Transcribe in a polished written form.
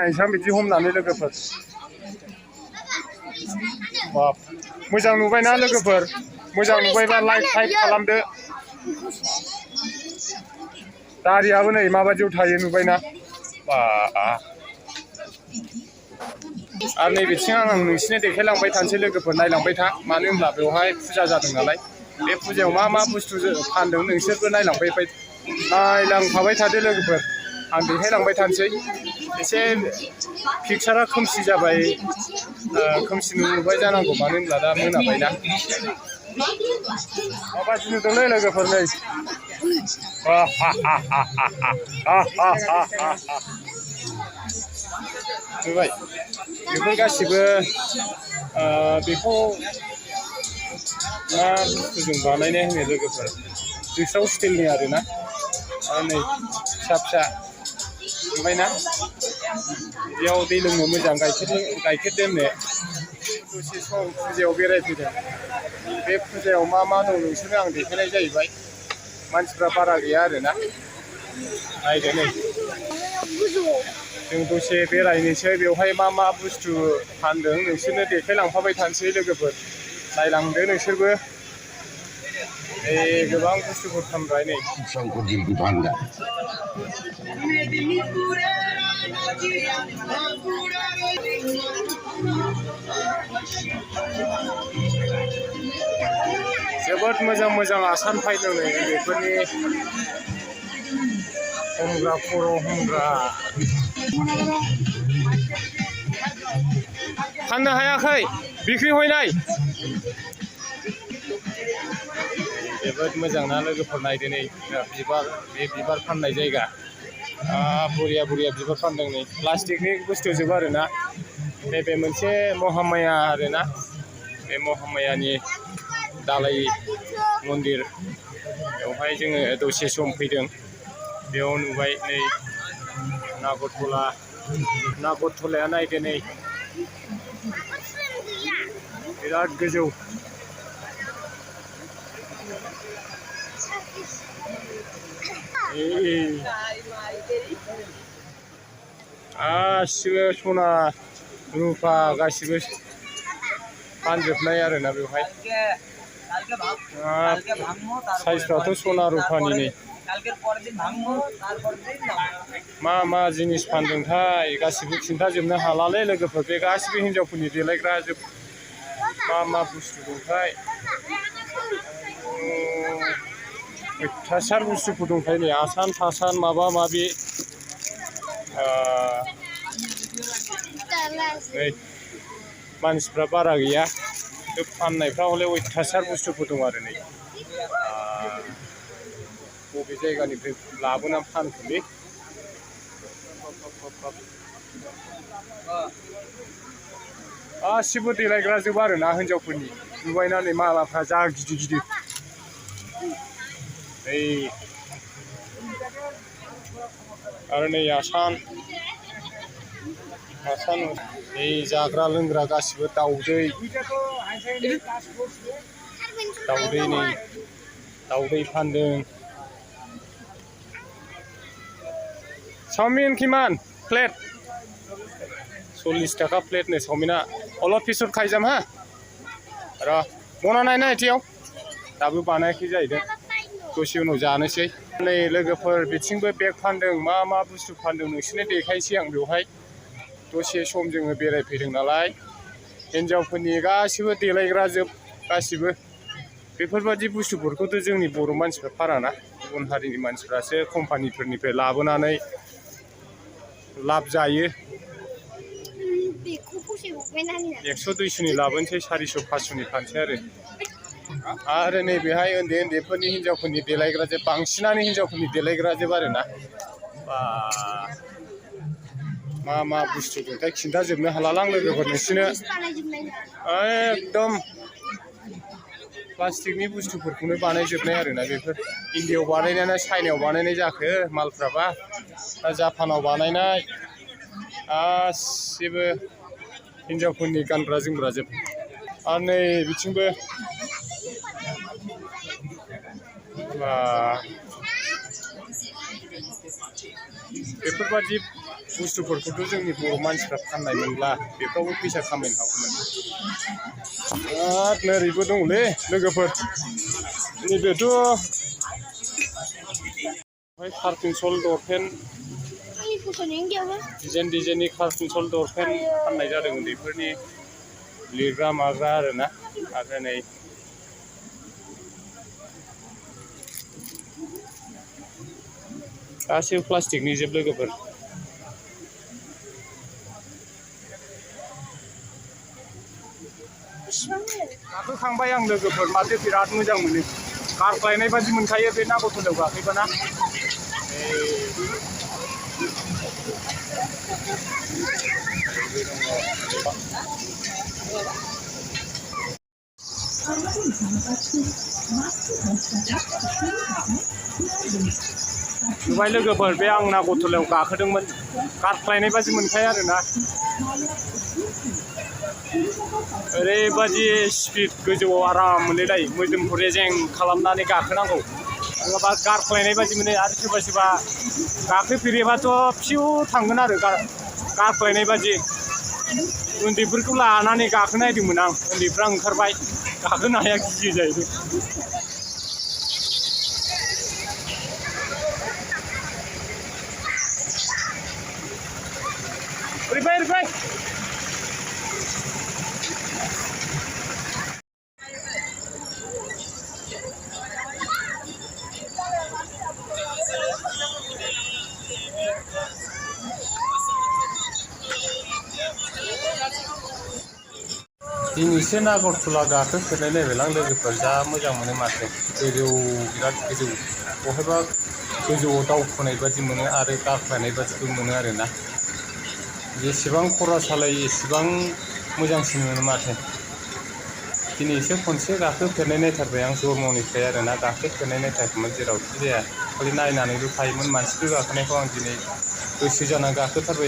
नायसां बिदि हमनानै लोगोफोर बाब मोजां नुबायना लोगोफोर मोजां नुबायबा लाइक टाइप खालामदो दारियाबो नै माबायदियाव थायो नुबायना बा आरो नै बिथिं आं नोंसिनो देखायलांबाय थानोसै लोगोफोर नायलांबाय था मानो होनब्ला बेवहाय फुजा जादों नालाय बे फुजायाव मा मा बुस्थु फानदों नोंसोरबो नायलांफाबाय थादो लोगोफोर आं देखायलांबाय थानोसै एसे पिकचारा खोमसि जाबाय खोमसि नुबाय जानांगौ मानो होनब्ला दा मोनाबायना माबायदि नुदोंलै लोगोफोर नै नुबाय बेफोर गासिबो बेखौ मा बुस्थुजों बानायनाय होनो लोगोफोर दोस्राव स्टिलनि आरोना आरो नै फिसा फिसा नुबायना बेयाव दै लोंनो मोजां गाइखेर दोननो दसे सम फुजायाव बेरायफैदों बे फुजायाव मा मा दं नोंसोरनो आं देखायनाय जाहैबाय मानसिफ्रा बारा गैया आरोना नायदो नै जों दसे बेरायनोसै बेवहाय मा मा बुस्थु फानदों नोंसोरनो देखायलांफाबाय थानोसै लोगोफोर नायलांदो नोंसोरबो गोबां बुस्थुफोर फानबाय नै जोबोद मोजां मोजां आसान फायदों नै बेफोरनि हमग्रा खर' हमग्रा फाननो हायाखै बिक्रि हयनाय जोबोद मोजां ना लोगोफोर नायदो नै बिबार बे बिबार फाननाय जायगा बरिया बरिया बिबार फानदों नै प्लास्टिकनि बुस्थु जोब आरोना बे मोनसे महामाया आरोना बे महामायानि दालाय मन्दिर बेवहाय जोङो दसे सम फैदों बेयाव नुबाय नै नागरटलाया नायदो नै बिराद गोजौ गासिबो सना रुपा गासिबो फानजोबनाय आरोना बेवहाय साइजफ्राथ' सना रुपानि नै मा मा जिनिस फानदोंथाय गासिबो खिन्थाजोबनो हालालै लोगोफोर बे गासिबो हिन्जावफोरनि देलायग्रा मा मा बुस्थु दंथाय अयथासार बुस्थुफोर दंखायो नै आसान थासान माबा माबि नै मानसिफ्रा बारा गैया बे फाननायफ्रा हले अयथासार बुस्थुफोर दं आरो नै बबे जायगानिफ्राय लाबोनानै फानखोलै गासिबो देलायग्रा जोब आरोना हिन्जावफोरनि नुबायना नै मालाफ्रा जा गिदिर गिदिर आरो नै आसान नै जाग्रा लोंग्रा गासिबो दाउदै नै दाउदै फानदों चाउमिन किमान प्लेट 40 थाखा प्लेटनो चाउमिना अलप पिছত खायजाम हा र' मना नायना एथियाव दाबो बानायाखै जाहैदों दसे उनाव जानोसै नै लोगोफोर बिथिंबो बेग फानदों मा मा बुस्थु फानदों नोंसोरनो देखायनोसै आं बेवहाय दसे सम जोङो बेरायफैदों नालाय हिन्जावफोरनि गासिबो देलायग्रा जोब गासिबो बेफोरबायदि बुस्थुफोरखौथ' जोंनि बर' मानसिफ्रा फानाना गुबुन हारिनि मानसिफ्रासो कम्पानिफोरनिफ्राय लाबोनानै लाब जायो 100-200नि लाबोनोसै 400-500नि फानसै आरो नै बेहाय उन्दैफोरनि हिन्जावफोरनि देलायग्रा जोब बांसिनानो हिन्जावफोरनि देलायग्रा जोब आरोना मा मा बुस्थु दंथाय खिन्थाजोबनो हालालां लोगोफोर नोंसिनो एकदम प्लास्टिकनि बुस्थुफोरखौनो बानायजोबनाय आरोना बेफोर इन्डियायाव बानायनाय ना चाइनायाव बानायनाय जाखो मालफ्राबा दा जापानाव बानायनाय गासिबो हिन्जावफोरनि गानग्रा जोमग्रा जोब आरो नै बिथिंबो बेफोरबादि बुस्थुफोरखौथ' जोंनि बर' मानसिफ्रा फाननाय मोनब्ला बेफ्रावबो फैसा खामायनो हागौमोन। आरो नोरैबो दंलै लोगोफोर, नैबेथ' कार्टुन सल दरपेन डिजाइननि कार्टुन दरपेन फाननाय जादों उन्दैफोरनि लिरग्रा माग्रा आरोना। आरो नै गासिबो प्लास्टिकनि जोब लोगोफोर। गाखोखांबाय आं लोगोफोर, माथो बिराद मोजां मोनो, गारख्लायनाय बादि मोनखायो बे नागरथलायाव गाखोबाना। नुबाय लोगोफोर, बे आं नागरथलायाव गाखोदोंमोन, गारख्लायनाय बादि मोनखायो आरोना। ओरैबादि स्पिड गोजौआव आराम मोनलायलायो, मोदोमखौ रेजें खालामनानै गाखोनांगौ, नङाबा गारख्लायनाय बादि मोनो। आरो सोरबा सोरबा गाखोफेरैबाथ' फिउ थांगोन आरो गारख्लायनाय बादि। उन्दैफोरखौ लानानै गाखोनायदोंमोन आं, उन्दैफ्रा ओंखारबाय, गाखोनो हाया, गियो जाहैदों। ओरै फै। दिनैसो नागरथला गाखोफेरनाय नायबायलां लोगोफोर, जा मोजां मोनो माथो, गोजौ, बिराद गोजौ, बहायबा गोजौआव दावखोनाय बादि मोनो आरो गारख्लायनाय बादिबो मोनो आरोना। जेसेबां खर' सालायो एसेबां मोजांसिन मोनो माथो। दिनैसो खनसे गाखोफेरनाय नायथारबाय आं, जन्मनिफ्राय आरोना गाखोफेरनाय नायथाराखैमोन, जेरावखि जाया खालि नायनानैल' थायोमोन। मानसिफोर गाखोनायखौ आं दिनै गोसो जाना गाखोथारबाय।